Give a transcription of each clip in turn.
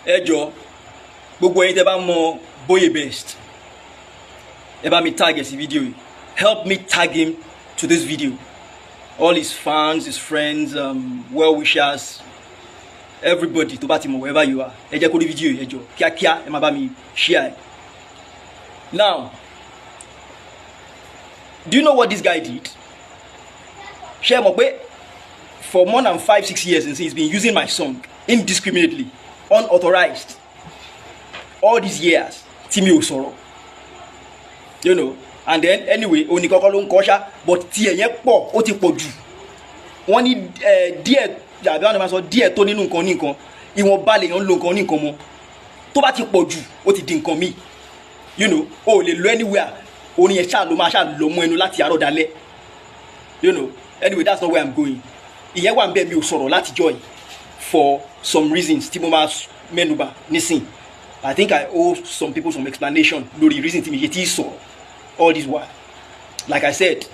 Ẹ jọ, gbogbo ẹ̀yin tẹ́ bá mọ Boye Best, ẹ bá mi tag ẹ sí fídíò yìí. Help me tag him to this video. All his fans, his friends, well wishers, everybody tó bá ti mọ̀, wherever you are, ẹ jẹ́ kó rí fídíò yìí. Ẹ jọ, kíákíá, ẹ má bá mi share ẹ. Now, do you know what this guy did? Ṣé ẹ mọ̀ pé for more than 5, 6 years since, he's been using my song indiscriminately, unauthorized, all these years tí mi ò sọ̀rọ̀? And then anyway, òní kọ́kọ́ ló ń kọ́ ṣá, but tiẹ̀ yẹn pọ̀, ó ti pọ̀ jù. Wọ́n ní díẹ̀ àbí wọ́n máa sọ díẹ̀ tó nínú nǹkan ní nǹkan, ìwọ̀nba lèèyàn ń lo nǹkan ní nǹkan mọ́. Tó bá ti pọ̀ jù, ó ti di nǹkan míì. O ò lè lọ anywhere, orin yẹn ṣáà ló máa ṣáà lọ mú ẹnu láti àárọ̀ dalẹ́. Anyway, that's not where I'm going. Ìyẹn wà ń bẹ́ẹ̀, mi ò sọ̀rọ̀ látijọ́ yìí for some reasons tí mo máa mẹ́nuba nísìn. I think I owe some people some explanation lórí reason tí mi ṣe tí sọ̀rọ̀ all this while. Like I said,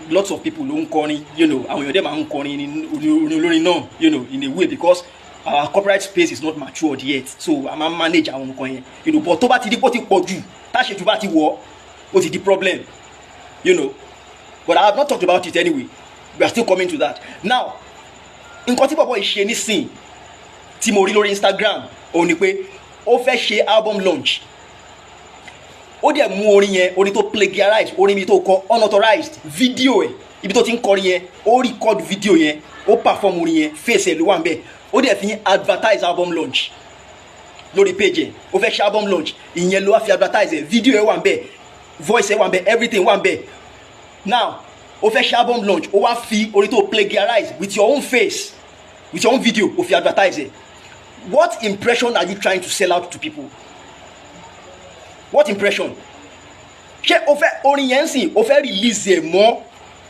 lots of people ló ń kọrin. Àwọn èèyàn dẹ̀ máa ń kọrin ní orin olórin náà in a way, because our copyright space is not matured yet, so a máa manage àwọn nǹkan yẹn. But tó bá ti di pé ó ti pọ̀ jù, táṣejù bá ti wọ̀, ó ti di problem. But I have not talked about it anyway. We are still coming to that. Now, nǹkan tí bọ̀bọ̀ yìí ṣe nísìn tí mo rí lórí Instagram òun ni pé ó fẹ́ ṣe album launch, ó dẹ̀ mú orin yẹn, orin tó plagiarize, orin mi tó kọ unauthorized, video ẹ̀, ibi tó ti ń kọrin yẹn, ó record video yẹn, ó perform orin yẹn, face ẹ̀ ló wà ń bẹ̀, ó dẹ̀ fi advertise album launch lórí page ẹ̀. Ó fẹ́ ṣe album launch, ìyẹn ló wá fi advertise ẹ̀. Video ẹ̀ wà ń bẹ̀, voice ẹ̀ wà ń bẹ̀, everything wà ń bẹ̀. Now, ó fẹ́ ṣe album launch, ó wá fi orin tó plagiarize with your own face, with your own video, ó fi advertise ẹ̀. What impression are you trying to sell out to people? What impression? Ṣé o fẹ́ orin yẹn ń sìn, o fẹ́ release ẹ̀ mọ́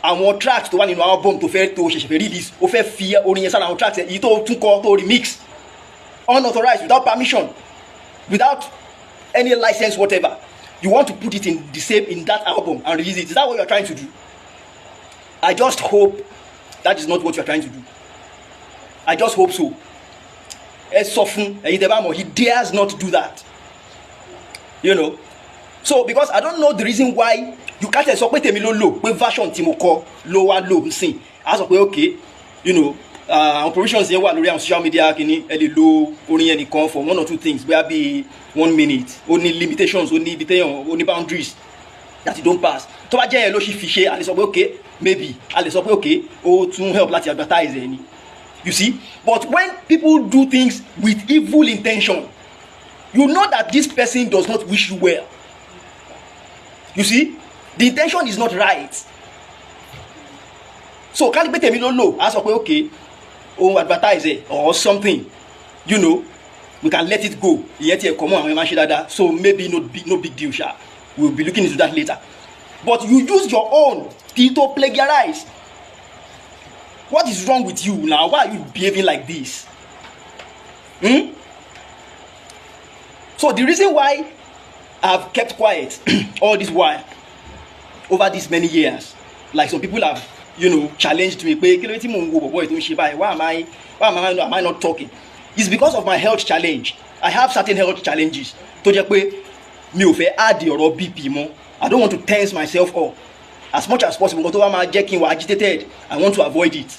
àwọn tracks tó wà nínú album tó fẹ́, tó ṣẹ̀ṣẹ̀ fẹ́ release? O fẹ́ fi orin yẹn sára àwọn tracks ẹ̀, èyí tó tún kọ, tó remix unauthorized, without permission, without any license, whatever? You want to put it in the same, in that album and release it? Is that what you are trying to do? I just hope that is not what you are trying to do. I just hope so. Ẹ sọ fún ẹ̀yin tẹ́ bá mọ̀, he dares not do that. So because I don't know the reason why you can't sọ pé tèmi ló lò, pé version tí mo kọ ló wá lò ń sìn. A sọ pé okay, àwọn provisions yẹn wà lórí àwọn social media kìíní, ẹ lè lo orin yẹn nìkan for one or two things, bóyá bíi one minute. Ó ní limitations, ó ní ibi téèyàn, ó ní boundaries that you don't pass. Tó bá jẹ́ yẹn ló sì fi ṣe, a lè sọ pé okay, maybe a lè sọ pé okay, ó tún help láti advertise ẹ ni, you see. But when people do things with evil intention, you know that this person does not wish you well. You see, the intention is not right. So ká ní pé tèmi ló lò, á sọ pé okay, òun advertise ẹ or something, we can let it go. Ìyẹn tiẹ̀ kọ́ mọ́ àwọn ẹ̀ máa ń ṣe dáadáa, so maybe no big deal ṣá. We will be looking into that later. But you use your own tí tó plagiarize. What is wrong with you now? Why are you behaving like this, hmm? So the reason why I've kept quiet all this while, over these many years, like some people have challenged me pé kí ló tí mò ń wo bọ̀bọ̀ yìí tó ń ṣe báyìí, why am I not talking? It's because of my health challenge. I have certain health challenges tó jẹ́ pé mi ò fẹ́ add ọ̀rọ̀ BP mọ́. I don't want to tense myself up as much as possible. Nǹkan tó bá máa jẹ́ kí n wà agitated, I want to avoid it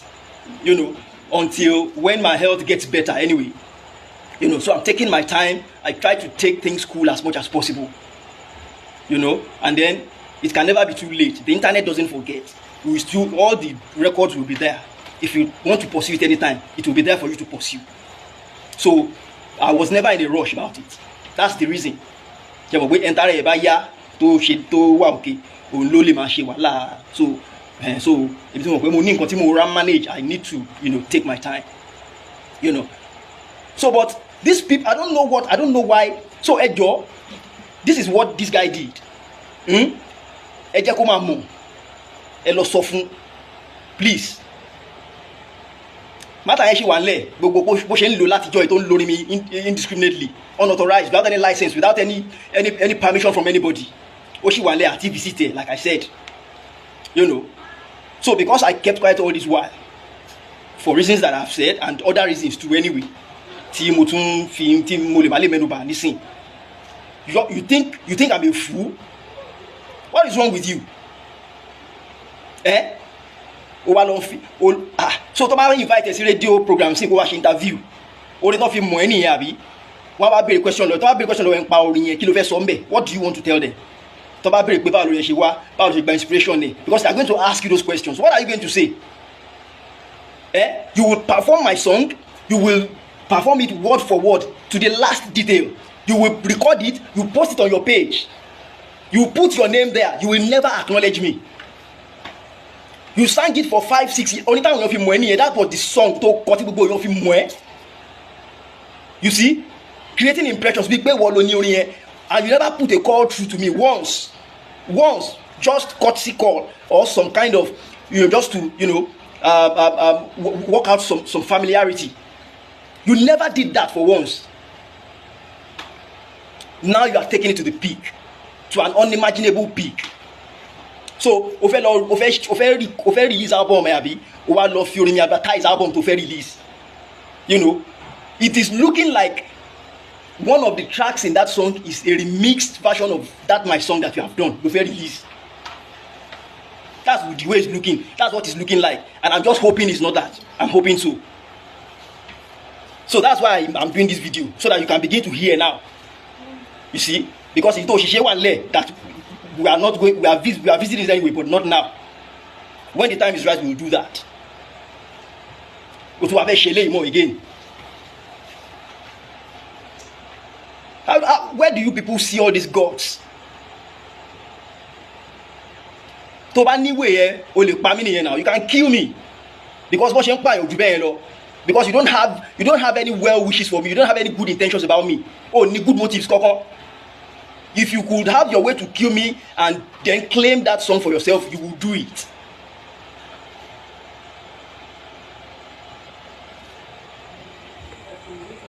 until when my health gets better anyway. So I'm taking my time. I try to take things cool as much as possible. And then it can never be too late. The internet doesn't forget. We will still, all the records will be there. If you want to pursue it anytime, it will be there for you to pursue. So I was never in a rush about it. That's the reason. Ṣe mọ̀ pé ẹni tára ẹ̀ bá yá, tó ṣe tó wà òkè, òun ló lè máa ṣe wàhálà. So ibi tí mo mọ̀ pé mo ní nǹkan tí mo ra manage, I need to take my time. So but these people, I don't know what, I don't know why. So ẹ jọ, this is what this guy did, Ẹ jẹ́ kó máa mọ̀, ẹ lọ sọ fún, please. Matter yẹn ṣì wà nílẹ̀. Gbogbo bó ṣe ń lò látijọ́ yìí, tó ń lórí mi indiscriminately, unauthorized, without any license, without any permission from anybody, ó ṣì wà nílẹ̀ àti visit ẹ̀, like I said. So because I kept quiet all this while for reasons that I have said and other reasons too anyway, tí Tí mo tún fi tí mo lè má lè mẹ́nu bà nísìn. You think I'm a fool? What is wrong with you? Eh? O wa lọ fi o, ah, so tó bá invite ẹ sí radio program sí, kó wá ṣe interview, orin tó fi mọ̀ ẹ́ nìyẹn, àbí? Wọ́n bá béèrè question lọ, tó bá béèrè question lọ ẹ̀ ń pa orin yẹn, kí ló fẹ́ sọ ńbẹ̀? What do you want to tell them? Tó bá béèrè pé báwo ló yẹ ṣe wá, báwo ló ṣe gba inspiration ni, because they are going to ask you those questions, what are you going to say? Eh? You will perform my song, you will perform it word for word to the last detail. You will record it, you post it on your page, you put your name there, you will never acknowledge me. You sang it for 5, 6 years. Orin táwọn èèyàn fi mọ̀ ẹ́ nìyẹn. That was the song tó kọ tí gbogbo èèyàn fi mọ̀ ẹ́. You see, creating impressions bíi pé wọ́n lo ní orin yẹn, and you never put a call through to me once, once, just courtesy call or some kind of, just to work out some familiarity. You never did that for once. Now you are taking it to the peak, to an unimaginable peak. So o fẹ́ lọ, o fẹ́ release album ẹ, àbí? O wá lọ fi orin mi advertise album tó fẹ́ release. It is looking like one of the tracks in that song is a remixed version of that my song that you have done, ló fẹ́ release. That's the way it's looking, that's what it's looking like, and I'm just hoping it's not that. I'm hoping so. So that's why I'm doing this video, so that you can begin to hear now. You see, because èyí tó ṣiṣẹ́ wà nílẹ̀ that we are not going, we are visiting it anyway, but not now. When the time is right, we will do that. O tún wá fẹ́ ṣe eléyìí mọ́ again. Where do you people see all these gods? Tó bá níwèé yẹn, o lè pa mí nìyẹn now. You can kill me, because bó ṣe ń pààyàn ojú bẹ́ẹ̀ lọ, because you don't have any well wishes for me, you don't have any good intentions about me, o ní good motives kankan. If you could have your way to kill me and then claim that song for yourself, you would do it.